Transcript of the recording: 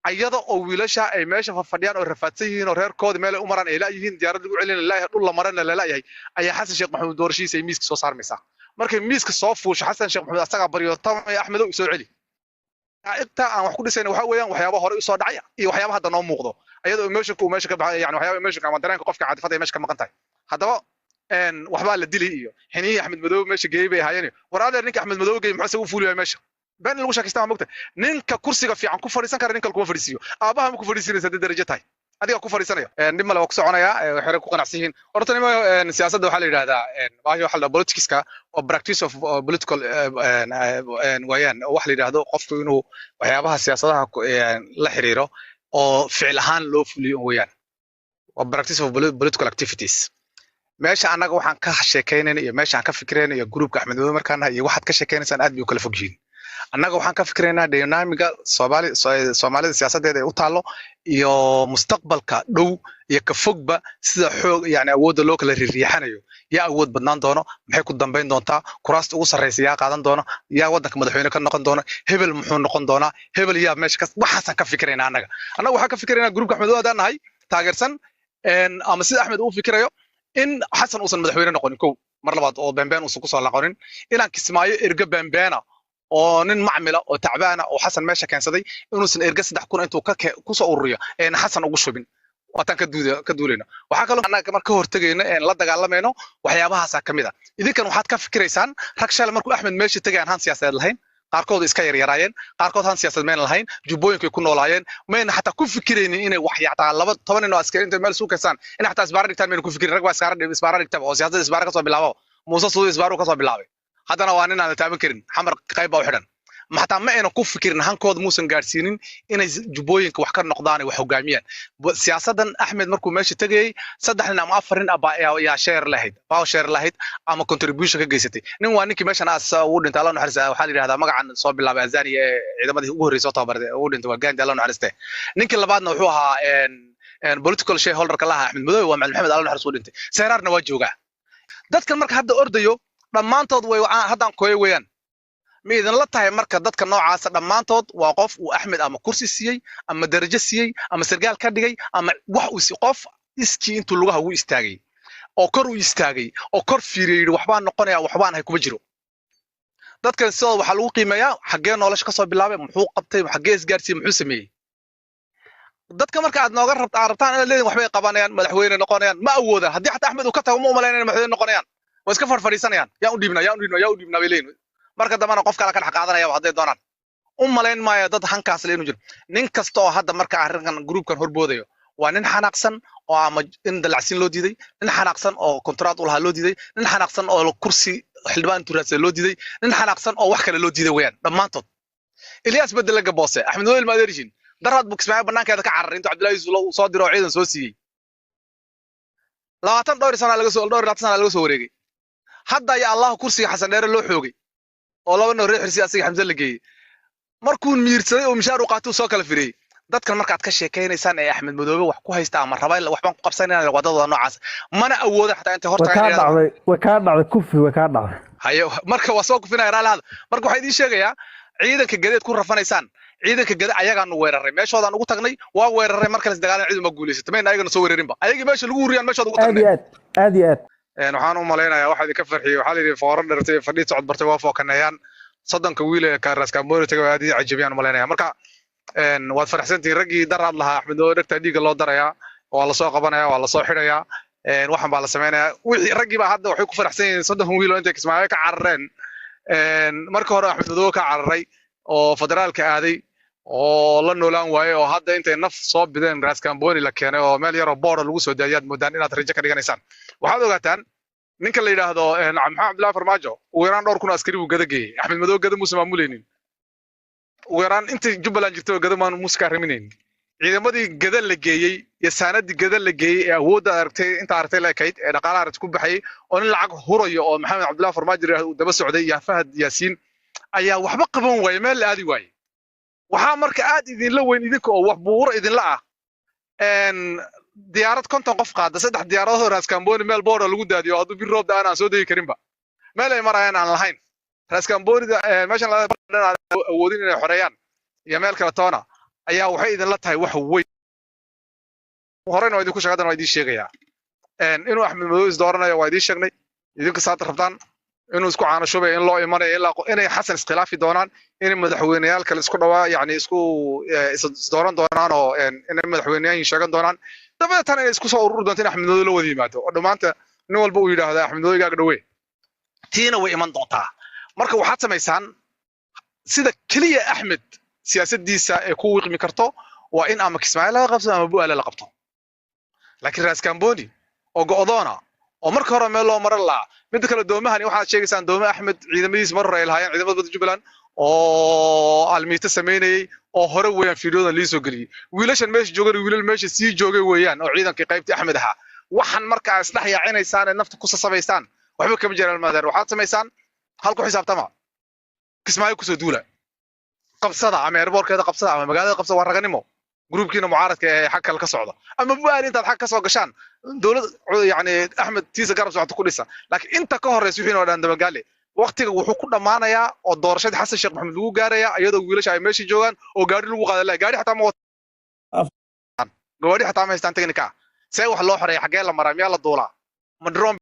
Ayada oo wiilasha ay meesha fadhiyaan oo rafaadsan yihiin oo reerkooda meel ay u maraan ay la'yihiin, diyaarad lagu celina la'yahay, dhul la marana la la'yahay, ayaa Xasan Sheekh Maxamuud doorashiisa ay miiska soo saarmaysaa. Markay miiska soo fuusho, Xasan Sheekh Maxamuud asagaa baryo tamaya, "Axmedow, soo celi." Inta aan wax ku dhisayna waxa weeyaan waxyaaba hore usoo dhacay iyo waxyaaba hadda noo muuqdo, ayadoo emotionka uu meesha ka baxay, yani waxyaaba emotionka ama dareenka qofka, caadifada ay meesha ka maqan tahay. Haddaba waxbaa la dilay iyo xiniyihii Axmed Madoobe meesha geeyey bay ahaayeen. War adeer, ninka Axmed Madoobe geeyey muxuu isaga u fuuliyahay meesha? Been in lagu sheekaysta ma mogta? Ninka kursiga fiican ku fadhiisan kara nin kale kuma fadhiisiiyo. Aabbaha ma ku fadhiisinaysa haddii darajo tahay, adiga ku fadhiisanaya. Dhib male, waa ku soconayaa. Waxay ku qanacsan yihiin horta nima siyaasadda waxaa la yidhahdaa bahasha waxa la dhahaa politicska oo practice of political waayaan, oo waxa la yidhahdo qofku inuu waxyaabaha siyaasadaha la xiriiro oo ficil ahaan loo fuliyo weeyaan. Waa practice of political activities. Meesha annaga waxaan ka sheekaynayna iyo meesha aan ka fikirayna iyo groupka Axmed Madoobe markaan nahay iyo waxaad ka sheekaynaysaan aad bay u kala fog yihiin. Annaga waxaan ka fikiraynaa dynamiga Soomaali, Soomaalida siyaasaddeeda ay u taallo iyo mustaqbalka dhow iyo ka fogba, sida xoog yani awoodda loo kala riiriixanayo, yaa awood badnaan doono, maxay ku dambayn doontaa, kuraasta ugu sarreysa yaa qaadan doono, yaa waddanka madaxweyne ka noqon doono, hebel muxuu noqon doonaa, hebel yaa meesha ka, waxaasaan ka fikiraynaa annaga. Annaga waxaan ka fikiraynaa groupka Axmed haddaan nahay taageersan ama sida Axmed uu fikirayo, in Xasan uusan madaxweyne noqonin kow mar labaad oo beenbeen uusan kusoo laqonin, inaan Kismaayo erge beenbeena oo nin macmila oo tacbaana oo Xasan meesha keensaday inuusan erge 3000 intuu ka kusoo ururiyo een Xasan ugu shubin. Waataan ka duulayno. Waxaa kaloo annaga marka ka hortegayno een la dagaalamayno waxyaabahaasaa ka mid a. Idinkan waxaad ka fikiraysaan rag shalay markuu Axmed meesha tegay aan han siyaasadeed lahayn, qaarkood iska yaryaraayeen, qaarkood han siyaasadeed mayna lahayn, jubbooyinkay ku noolaayeen, mayna xataa ku fikiraynin inay wax xataa 20 nin oo askari intay meel suuq kaystaan inay xataa isbaara dhigtaan mayna ku fikirin. Rag baa isbaara dhigtaba oo siyaasadda isbaara kasoo bilaabo. Muuse Suudi isbaaru kasoo bilaabay, haddana waa nin aan la taaban karin, Xamar qayb baa u xidhan. Xataa ma aynan ku fikirin, hankooda muusan gaadhsiinin inay jubbooyinka wax ka noqdaan, ay wax hogaamiyaan. Siyaasaddan Axmed markuu meesha tegayey, saddex nin ama afar nin ah yaa share lahayd, power share lahayd ama contribution ka geysatay. Nin waa ninkii meeshan as ugu dhintay, Allah naxariista, waxaa la yidhahdaa magacan soo bilaabay Azania ee ciidamadii ugu horreysay soo tababartay ugu dhintay, waa Gandhi, Allah naxariiste. Ninkii labaadna wuxuu ahaa political shareholder ka lahaa Axmed Madoobe, waa Macalin Maxamed, Allah naxariis, u dhintay. Seeraarna waa joogaa. Dadkan marka hadda ordayo dhammaantood way haddaan kooyo weeyaan. Ma idinla tahay marka dadka noocaasa dhammaantood waa qof uu Axmed ama kursi siiyey ama darajo siiyey ama sargaal ka dhigay ama wax uu si qof iskii intuu lugaha ugu istaagay oo kor u istaagay oo kor fiiriyey yidhi waxbaan noqonaya, waxbaan ahay, kuma jiro? Dadkan sidooda waxaa lagu qiimeeyaa xaggee nolosha kasoo bilaabay, muxuu qabtay, xaggee isgaarsiiyey, muxuu sameeyey. Dadka marka aad nooga rabta aad rabtaan inaad leedihin waxbay qabanayaan, madaxweyne noqonayaan, ma awoodaan. Haddii xataa Axmed uu ka tago, ma umalaynaya inay madaxweyne noqonayaan. Waa iska farfadhiisanayaan. "Yaan u dhiibnaa, yaan u dhiibnaa, yaan u dhiibnaa," bay leeyihin. Marka dambena qof kale ka dhex qaadanaya hadday doonaan. U malayn maayo dad hankaas le inuu jiro. Nin kasta oo hadda marka arrinkan groupkan horboodayo waa nin xanaaqsan oo ama in dalacsiin loo diiday, nin xanaaqsan oo contract u lahaa loo diiday, nin xanaaqsan oo kursi xildhibaan intuu raadsaday loo diiday, nin xanaaqsan oo wax kale loo diiday weeyaan dhammaantood. Ilyaas Bedele Gaboose, Axmed Madoobe ilma adeerishin, daraad buu Kismaayo banaankeeda ka cararay intuu Cabdullahi Yuusuf soo diro oo ciidan soo siiyey. Labaatan dhowr sana laga soo, dhowr 20 sana laga soo wareegay. Hadda ayaa Allah kursiga Xasan Dheere loo xoogay oo laba nin oo reer Xirsi asiga Xamse la geeyey. Markuu miirsaday oo mishaar u qaatay, uu soo kala firiyey. Dadkan markaad ka sheekaynaysaan ee Axmed Madoobe wax ku haysta ama raba waxbaan ku qabsanayna, wadadooda noocaas mana awoodan xataa intay way hortagaan kaa inay yidhahdaan dhacday, way kaa dhacday, kufi way kaa dhacday. Haye, marka waa soo kufinaya, raalli hada. Marka waxaa idiin sheegayaa ciidanka gadeed ku rafanaysaan, ciidanka gade ayagaanu weeraray, meeshoodaan ugu tagnay, waa weeraray. Marka las dagaalan ciidu ma guulaysatay, mayna ayagana soo weerarinba, ayagii meesha lagu huriyaan meeshooda ugu aad tagnay. Iyo aad, aad iyo aad. Waxaan u malaynayaa waxa idinka farxiyey waxaa la yidhi fooro dhertay fadhii socod bartay waa fookaneeyaan. 30-ka wiil ee Raskamboni tagay waa aad idin cajabiyaan u malaynaya. Marka waad faraxsantihiin raggii daraad lahaa Axmed oo dhegta dhiigga loo darayaa, waa lasoo qabanaya, waa lasoo xidhayaa, waxan baa la samaynayaa. Wixii raggii baa hadda waxay ku faraxsan yihiin 30 wiil oo intay Kismaayo ka carareen, marka hore Axmed Madoobe ka cararay oo federaalka aaday oo la noolaan waayey, oo hadda intay naf soo bideen Raskamboni la keenay oo meel yaroo boora lagu soo daadiyaad moodaan inaad rajo ka dhiganaysaan. Waxaad ogaataan ninka la yidhaahdo Maxamed Cabdullahi Farmaajo ugu yaraan dhowr kun oo askari buu gada geeyey. Axmed Madoobe gada muusan maamulaynin. Ugu yaraan intii Jubbaland jirtay oo gada maan muusa ka arriminaynin. Ciidamadii gada la geeyey iyo saanadii gada la geeyey ee awoodda aragtay inta aragtay la ekayd ee dhaqaalaha aragtay ku baxayay oo nin lacag hurayo oo Maxamed Cabdullahi Farmaajo yidhaahdo uu daba socday iyo Fahad Yaasiin ayaa waxba qaban waayey, meel la aadi waayey. Waxaa marka aad idinla weyn idinka oo wax buuro idinla ah diyaarad 50 qof qaada, saddex diyaaradood Raskamboni meel boora lagu daadiyo, hadduu bir roob da'aan aan soo degi karinba, meel ay marayaan aan lahayn, Raskambonida meeshan aan awoodin inay xoreeyaan iyo meel kale toona. Ayaa waxay idinla tahay wax weyn. Horeyna waa idinku sheegay, haddana waa idiin sheegayaa. Inuu Axmed Madow is dooranayo waa idiin sheegnay. Idinka saad rabtaan inuu isku caanashubay, in loo imanayo, ilaa inay Xasan iskhilaafi doonaan, inay madaxweyneyaal kale isku dhawaa, yani isku is dooran doonaan, oo inay madaxweyneyaal sheegan doonaan, dabadeetana inay isku soo ururi doonto in Axmed Madow la wada yimaado, oo dhammaanta nin walba uu yidhaahdo Axmed Madow igaaga dhawe. Tiina way iman doontaa. Marka waxaad samaysaan, sida keliya Axmed siyaasaddiisa ay ku wiiqmi karto waa in ama Kismaayo laga qabsado ama Bu'aale la qabto. Laakiin Raas Kamboni oo go'doona oo marka hore meel loo maran lahaa. Midda kale, doomahani waxaad sheegaysaan, doome Axmed ciidamadiisa mar hore ay lahaayeen, ciidamada badda Jubbaland oo almiito samaynayay oo hore weeyaan. Fiidiyodan lii soo geliyey, wiilashan meesha joogan wiilal meesha sii joogay weeyaan, oo ciidankii qaybtii Axmed ahaa. Waxan markaa isdhex yaacinaysaan ee nafta ku sasabaysaan waxba kama jiraan. Maadeer, waxaad samaysaan hal ku xisaabtama: Kismaayo kusoo duula, qabsada, ama airportkeeda qabsada ama magaalada qabsada. Waa raganimo. Gruubkiina mucaaradka ee xag kale ka socda ama Bu'aal intaad xag ka soo gashaan, dowlad yani Axmed tiisa garab socota ku dhisa. Laakiin inta ka horeysa wixii oo dhan dabagaale, waqtiga wuxuu ku dhammaanayaa oo doorashadii Xasan Sheekh Maxamed lagu gaarayaa iyadoo wiilasha ay meesha joogaan oo gaari lagu qaada laha. Gaari xataa ma wataan, gawaari xataa ma haystaan. Technica see wax loo xoreeya? Xaggee la maraa? Miyaa la duulaa? Ma drone?